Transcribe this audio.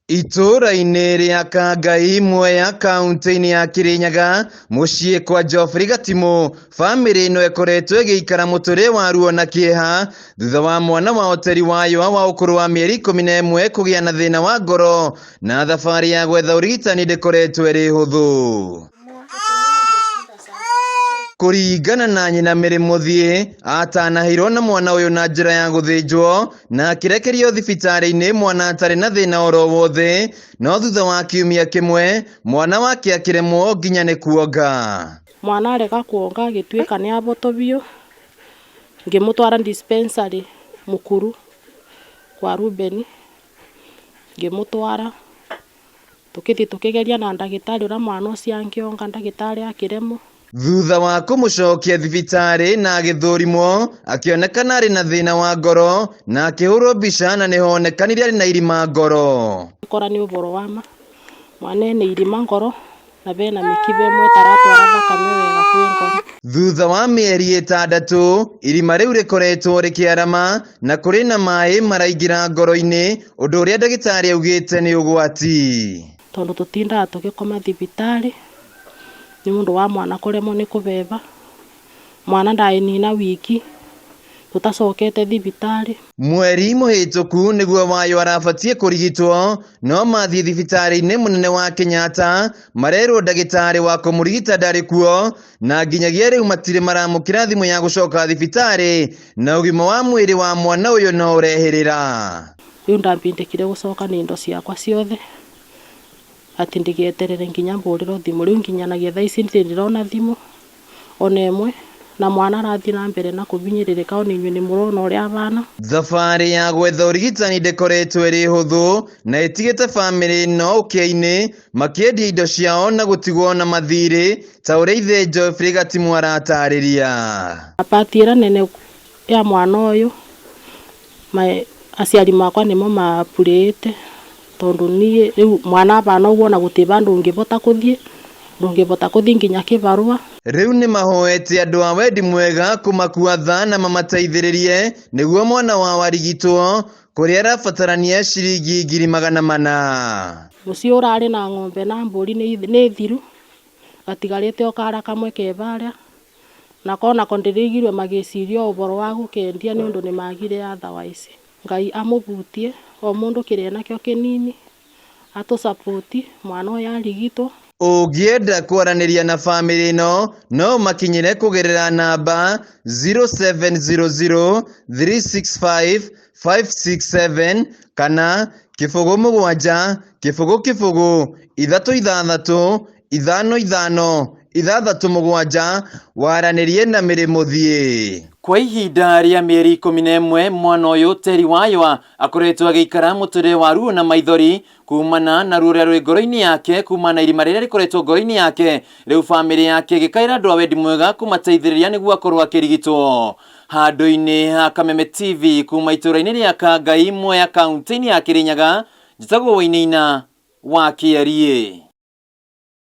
Itũũra-inĩ rĩa Kangai, Mwea, kauntĩ-inĩ ya Kirinyaga, mũciĩ kwa Geoffrey Gatimũ, bamĩrĩ ĩno ĩkoretwo ĩgĩikara mũtũrĩre wa ruo na kĩeha thutha wa mwana wao Terry Wayua wa ũkũrũ wa mĩeri 11 kũgĩa na thĩna wa ngoro na thabarĩ ya gwetha ũrigitani ndĩkoretwo ĩrĩ hũthũ. Kũringana na nyina Mary Mũthiĩ, atanahĩirwo na mwana ũyũ na njĩra ya gũthĩnjwo na akĩrekerio thibitarĩ-inĩ mwana atarĩ na thĩna oro wothe, no thutha wa kiumia kĩmwe mwana wake akĩremwo nginya nĩ kuonga. Mwana arega kuonga agĩtuĩka nĩ aboto biũ, ngĩmũtwara dispensary Mukuru kwa Reuben, ngĩmũtwara. Tũkĩthiĩ tũkĩgeria na ndagĩtarĩ ũrĩa mwana ũcio angĩonga, ndagĩtarĩ akĩremwo. Thutha wa kũmũcokia thibitarĩ na agĩthũrimwo, akĩonekana arĩ na thĩna wa ngoro na akĩhũrwo mbica na nĩhonekanire arĩ na irima ngoro. Kora nĩ ũboro wa ma, mwana ena irima ngoro na bena mĩkiba ĩmwe ĩtaratwara thakame wega kwĩ ngoro. Thutha wa mĩeri 6, irima rĩu rĩkoretwo rĩkĩarama na kũrĩ na maĩ maraingĩra ngoro-inĩ, ũndũ ũrĩa ndagĩtarĩ augĩte nĩ ũgwati. Tondũ tũtindaga tũgĩkoma thibitarĩ nĩ ũndũ wa mwana kũremwo nĩ kũbeba, mwana ndaĩnina wiki tũtacokete thibitarĩ. Mweri mũhĩtũku nĩguo Wayũ arabatiĩ kũrigitwo, no mathiĩ thibitarĩ-inĩ mũnene wa Kenyatta marerwo ndagĩtarĩ wa kũmũrigita ndarĩ kuo na nginyagia rĩu matirĩ maramũkĩra thimũ ya gũcoka thibitarĩ na ũgima wa mwĩrĩ wa mwana ũyũ no ũrehĩrĩra. Rĩu ndambindĩkire gũcoka na indo ciakwa ciothe atĩ ndigeterere nginya mbũrĩrwo thimũ. Rĩu nginyanagia thaa ici ndirĩ ndĩrona thimũ ona ĩmwe na mwana arathiĩ na mbere na kũbinyĩrĩrĩka ona inyuĩ nĩ mũrona ũrĩa ahana. Thabarĩ ya gwetha ũrigitani ndĩkoretwo ĩrĩ hũthũ na ĩtigĩte bamĩrĩ ĩno ũkĩa-inĩ makĩendia indo ciao na gũtigwo na mathirĩ ta ũrĩa ithe Geoffrey Gatimu aratarĩria. Part ĩrĩa nene ya mwana ũyũ aciari makwa nĩmo mapurĩte tondũ niĩ rĩu mwana abana ũguo ona gũtirĩ vandũ ũngĩbota kũthiĩ, ndũngĩbota kũthiĩ nginya kĩbarũa. Rĩu nĩ mahoete andũ a wendi mwega kũmakua tha na mamateithĩrĩrie nĩguo mwana wao arigitwo kũrĩa arabatarania ciringi 400,000. Mũciĩ ũrarĩ na ng'ombe na mbũri nĩ thiru, gatigarĩte o kara kamwe ke harĩa, nako onako ndĩrĩigirwe magĩciria ũboro wa gũkendia nĩ ũndũ nĩ magire otherwise. Ngai amũbutie o mũndũ kĩrĩa nakĩo kĩnini atũ support mwana ũyũ arigitwo. Ũngĩenda kwaranĩria na bamĩrĩ ĩno no makinyĩre kũgerera namba 0700 365 567 kana 0 7 0 0 3 6 5 5 6 7 waranĩrie na Mary Mũthiĩ. Kwa ihinda rĩa mĩeri 11 mwana ũyũ Terry Wayua akoretwo agĩikara mũtũrĩre wa ruo na maithori kumana na ruo rũrĩa rwĩ ngoro-inĩ yake kumana na irima rĩrĩa rĩkoretwo ngoro-inĩ yake. Rĩu bamĩrĩ yake ĩgĩkaĩra andũ a wendi mwega kũmateithĩrĩria nĩguo akorwo akĩrigitwo. Handũ-inĩ ha Kameme TV kuma itũũra-inĩ rĩa Kangai, Mwea, kaunti-inĩ ya Kirinyaga, njĩtagwo Wainaina wa Kĩariĩ.